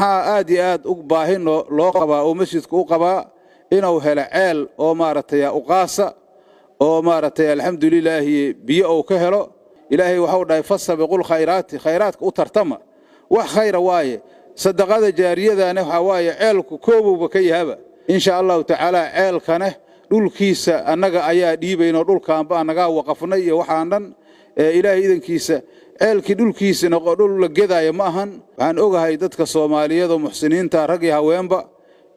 Waxaa aad iyo aad u baahi loo qabaa oo masjidku u qabaa inuu helo ceel oo maaragtay uqaasa oo maaragtay alxamdulilaahi biyo uu ka helo. Ilaahay waxau dhahay fasabiqul khayraati, khayraadka u tartama, wax khayra waaye. Sadaqada jaariyadana waxaa waaye ceelku koobowba ka yahaba. Insha Allahu tacaala ceelkaneh dhulkiisa annaga ayaa dhiibaynoo dhulkaanba annagaa waqafnay iyo waxaan dhan Ilaahay idankiisa. Ceelkii dhulkiisana dhul la gedaayo ma ahan. Waxaan ogahay dadka Soomaaliyeed oo muxsiniinta, rag iyo haweenba,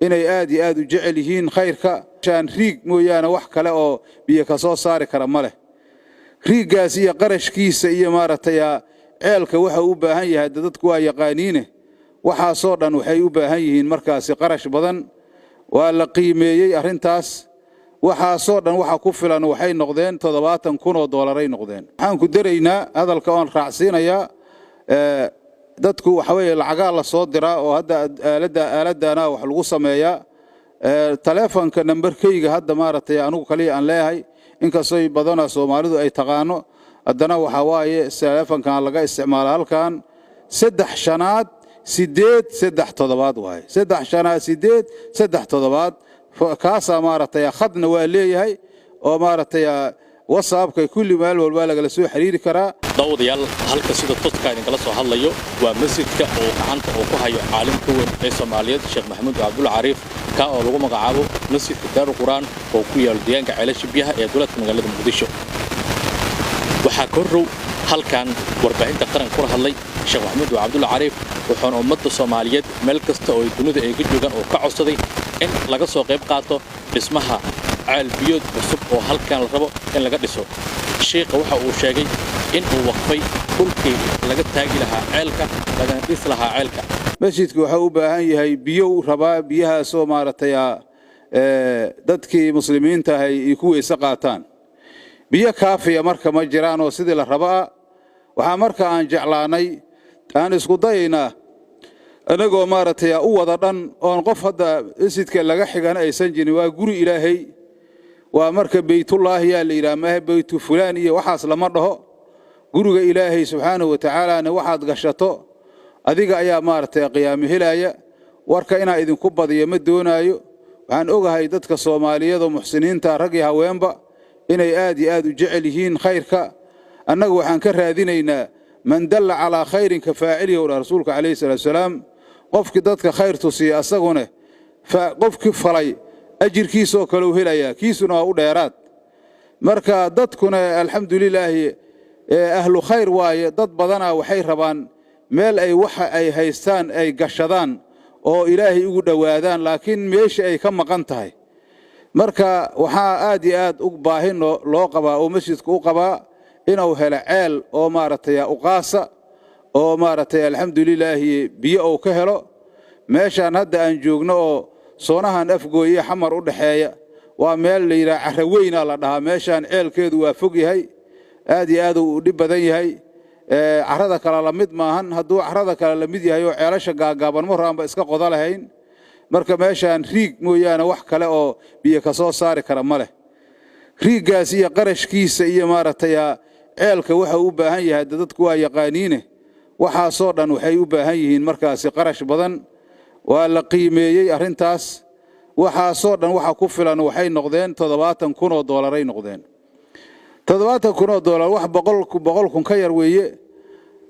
inay aad iyo aad u jecel yihiin khayrka. Shaan riig mooyaane wax kale oo biyo ka soo saari kara ma leh. Riiggaas iyo qarashkiisa iyo maaragtay ceelka waxa u baahan yahay dadku waa yaqaaniine. Waxaasoo dhan waxay u baahan yihiin markaasi qarash badan. Waa la qiimeeyey arrintaas. Waxaasoo dhan waxa ku filan waxay noqdeen 70,000 oo doolaray noqdeen. Waxaan ku daraynaa hadalka oon raacsiinayaa, dadku waxa weeye lacagaa la soo diraa oo hadda aaladda aaladana wax lagu sameeyaa. Taleefonka nambarkayga hadda maaragtay anigu kaliya aan leeyahay, inkastoo badana Soomaalidu ay taqaano, haddana waxaa waaye taleefonkan laga isticmaala halkan 358 8 3 7 waaye, 358 8 3 7. Kaasaa maaragtay khadna waa leeyahay oo maaragtay WhatsAppka kulli meel walbaa lagala soo xiriiri karaa. Daawadayaal, halka sida toska idinkala soo hadlayo waa masjidka oo gacanta uu ku hayo caalimka weyn ee Soomaaliyeed, Sheekh Maxamuud Cabdulla Cariif, ka oo lagu magacaabo Masjidka Daaru Qur'aan oo ku yaal deegaanka Ceelasha Biyaha ee dowladda magaalada Muqdisho. Waxaa korrow halkan warbaahinta qaran kula hadlay Sheekh Maxamuud Cabdulla Cariif, wuxuuna ummadda Soomaaliyeed meel kasta oo dunida ay ka joogaan oo ka codsaday in laga soo qayb qaato dhismaha ceel biyood cusub oo halkan la rabo in laga dhiso. Sheekha waxa uu sheegay in uu waqfay dhulkii laga taagi lahaa ceelka, lagana dhisi lahaa ceelka. Masjidku wuxuu u baahan yahay biyo u rabaa, biyahaasoo maaragtay dadkii muslimiinta ahay ay ku weyse qaataan. Biyo kaafiya marka ma jiraan oo sidii la rabaa. Waxaa marka aan jeclaanay aan isku dayaynaa annagoo maaragtay u wada dhan oon qof hadda masjidka laga xigana aysan jirin. Waa guri Ilaahay, waa marka beytullaahi yaa la yidhaha, maahe beytu fulaan iyo waxaas lama dhaho. Guriga Ilaahay subxaanahu wa tacaalaana waxaad gashato adiga ayaa maaragtay qiyaamo helaya. Warka inaa idinku badiyo ma doonaayo. Waxaan ogahay dadka Soomaaliyeed oo muxsiniinta, rag iyo haweenba, inay aad iyo aad u jecel yihiin khayrka. Annagu waxaan ka raadinaynaa man dalla calaa khayrin ka faacilihi u dhah rasuulka calayhi salaatu wasalaam. Qofkii dadka khayr tusiya asagune qofkii falay ajirkiisoo kale u helayaa, kiisuna waa u dheeraad. Marka dadkuna alxamdulilaahi ahlu khayr waaye. Dad badanaa waxay rabaan meel ay waxa ay haystaan ay gashadaan oo Ilaahay ugu dhowaadaan, laakiin meesha ay ka maqan tahay. Marka waxaa aad iyo aad u baahi loo qabaa oo masjidku u qabaa inuu helo ceel oo maaragtay uqaasa oo maaragtay alxamdulilaahi biyo uu ka helo. Meeshaan hadda aan joogno oo soonahan Afgooye Xamar u dhaxeeya waa meel la yidhaha carra weynaa la dhahaa. Meeshaan ceelkeedu waa fog yahay, aad iyo aad uu u dhib badan yahay. Carrada kale la mid maahan. Hadduu carrada kale la mid yahay oo ceelasha gaagaaban mar horaanba iska qoda lahayn. Marka meeshaan riig mooyaane wax kale oo biyo ka soo saari kara ma leh. Riiggaas iyo qarashkiisa iyo maaragtay ceelka waxa u baahan yahay dadku waa yaqaaniine. Waxaasoo dhan waxay u baahan yihiin markaasi qarash badan. Waa la qiimeeyey arrintaas. Waxaasoo dhan waxa ku filan waxay noqdeen 70,000 oo doolaray noqdeen. 70,000 oo doolar wax 100,000 ka yar weeye.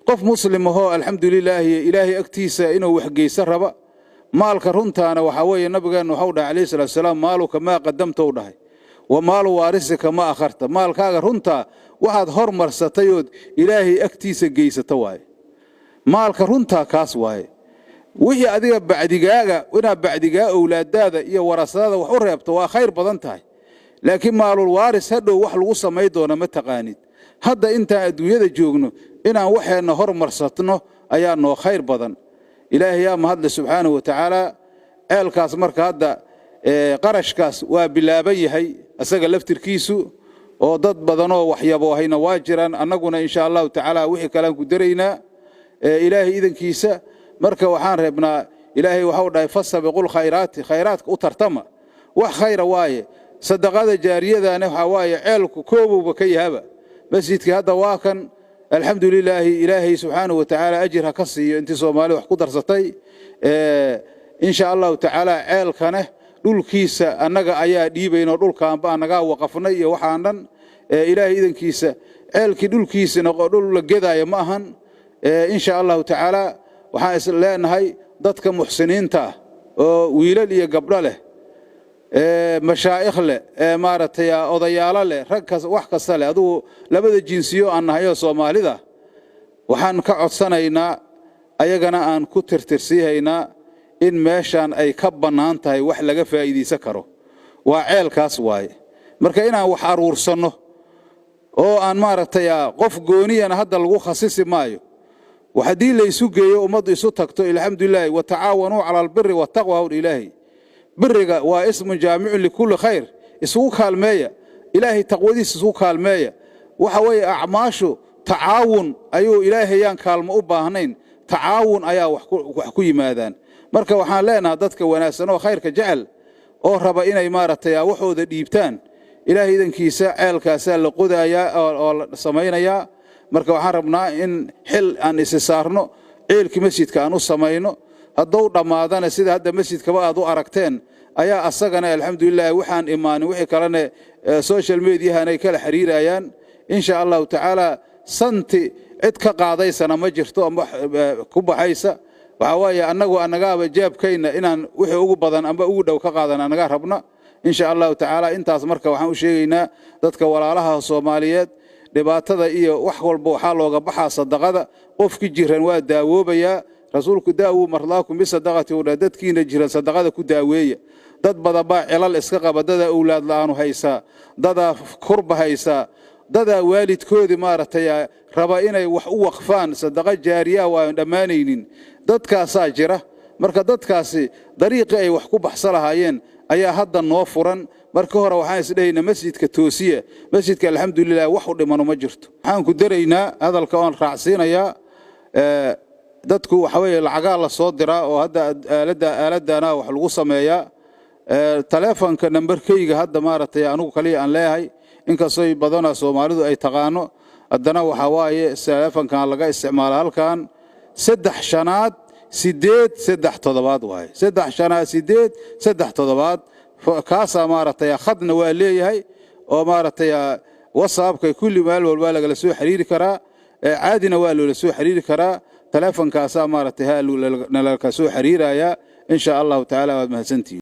Qof muslim ahoo alxamdulilaahi Ilaahay agtiisa inuu waxgeyso raba, maalka runtaana waxaa weeye nabigeennu waxau dhahay calayhi salatu wasalaam: maaluka maa qadamta u dhahay, wa maalu waarisika ma akharta. Maalkaaga runtaa waxaad hormarsatay ood Ilaahay agtiisa geysata waaye. Maalka runtaa kaas waaye. Wixii adiga bacdigaaga inaad bacdigaa owlaadaada iyo warasadaada wax u reebto waa khayr badan tahay, laakiin maalul waaris hadhow wax lagu samay doona ma taqaanid. Hadda intaan adduunyada joogno inaan waxeenna hormarsatno ayaa noo khayr badan. Ilaahay yaa mahadle subxaanahu wa tacaala. Ceelkaas marka hadda qarashkaas waa bilaaban yahay isaga laftirkiisu oo dad badanoo waxyaboohayna waa jiraan. Annaguna insha Allahu tacaala wixii kalean ku daraynaa Ilaahay idankiisa. Marka waxaan reebnaa, Ilaahay waxau dhahay fasabiqul khayraati, khayraadka u tartama, wax khayra waaye. Sadaqada jaariyadana waxaa waaye ceelku koobowba ka yahaba. Masjidkii hadda waa kan. Alxamdulilaahi, Ilaahay subxaanahu watacaala ajir ha ka siiyo intii Soomaali wax ku darsatay. Insha Allahu tacaala, ceelkane dhulkiisa annaga ayaa dhiibaynoo dhulkaanba annagaa waqafnay iyo waxaan dhan. Ilaahay idankiisa, ceelkii dhulkiisana dhul la gedaayo ma ahan. Insha Allahu tacaala, waxaan is leenahay dadka muxsiniinta ah oo wiilal iyo gabdho leh, mashaa'ikh leh, maaragtay, odayaalo leh, rag wax kasta leh, adugu labada jinsiyo aan nahayoo Soomaalida, waxaan ka codsanaynaa, ayagana aan ku tirtirsiihaynaa in meeshaan ay ka bannaan tahay wax laga faa'iidaysan karo, waa ceelkaas waaye. Marka inaan wax aruursanno oo aan maaragtay qof gooniyana hadda lagu khasisi maayo. Haddii laysu geeyo, ummaddu isu tagto, alxamdulilaahi. وتعاونوا على البر والتقوى. Hawdh Ilaahay, biriga waa اسم جامع لكل خير. Isugu kaalmeeya Ilaahay taqwadiisa, isugu kaalmeeya. Waxa weeye acmaashu tacaawun ayuu Ilaahayaan kaalmo u baahnayn, tacaawun ayaa wax ku yimaadaan. Marka waxaan leenahay dadka wanaagsan oo khayrka jecel oo raba inay maaragtay waxooda dhiibtaan, Ilaahay idankiisa, ceelkaasaa la qodayaa oo la samaynayaa. Marka waxaan rabnaa in xil aan isi saarno, ceelkii masjidka aan u samayno. Hadduu dhammaadana, sida hadda masjidkaba aad u aragteen ayaa asagana, alxamdulilah, waxaan imaanin wixii kalene social mediahan ay kala xiriirayaan. Insha Allahu tacaala, santi cid ka qaadaysana ma jirto amba ku baxaysa. Waxaa waaye annagu annagaaba jeebkayna inaan wixii ugu badan amba ugu dhow ka qaadan annagaa rabna, insha Allahu tacaala. Intaas marka waxaan u sheegaynaa dadka walaalaha Soomaaliyeed, dhibaatada iyo wax walba waxaa looga baxaa sadaqada. Qofkii jiran waa daawoobayaa. Rasuulku داووا مرضاكم بالصدقة u dhah, dadkiina jiran sadaqada ku daaweeya. Dad badan baa cilal iska qaba, dadaa owlaad la'aanu haysaa, dadaa kurba haysaa, dadaa waalidkoodii maaragtay raba inay wax u waqfaan, sadaqa jaariyaha waan dhammaanaynin. Dadkaasaa jira. Marka dadkaasi dariiqii ay wax ku baxsa lahaayeen ayaa hadda noo furan. Marka hore waxaan isdhehaynaa masjidka toosiya. Masjidka, alxamdulilah, wax u dhimano ma jirto. Waxaan ku daraynaa hadalka oon raacsiinayaa, dadku waxa weeye lacagaa la soo diraa oo hadda aaladda aaladana wax lagu sameeyaa. Taleefonka nambarkayga hadda maaragtay anigu kaliya aan leeyahay, inkastoy badanaa Soomaalidu ay taqaano, haddana waxaa waaye taleefonkan laga isticmaala halkan, 358 8 3 7 waaye, 358 8 3 7. Kaasaa maaragtay khadna waa leeyahay oo maaragtay WhatsAppka kulli meel walbaa lagala soo xiriiri karaa, caadina waa loola soo xiriiri karaa. Taleefonkaasaa maaragtay nalaka soo xiriirayaa, insha Allahu tacaala. Waad mahadsantihiin.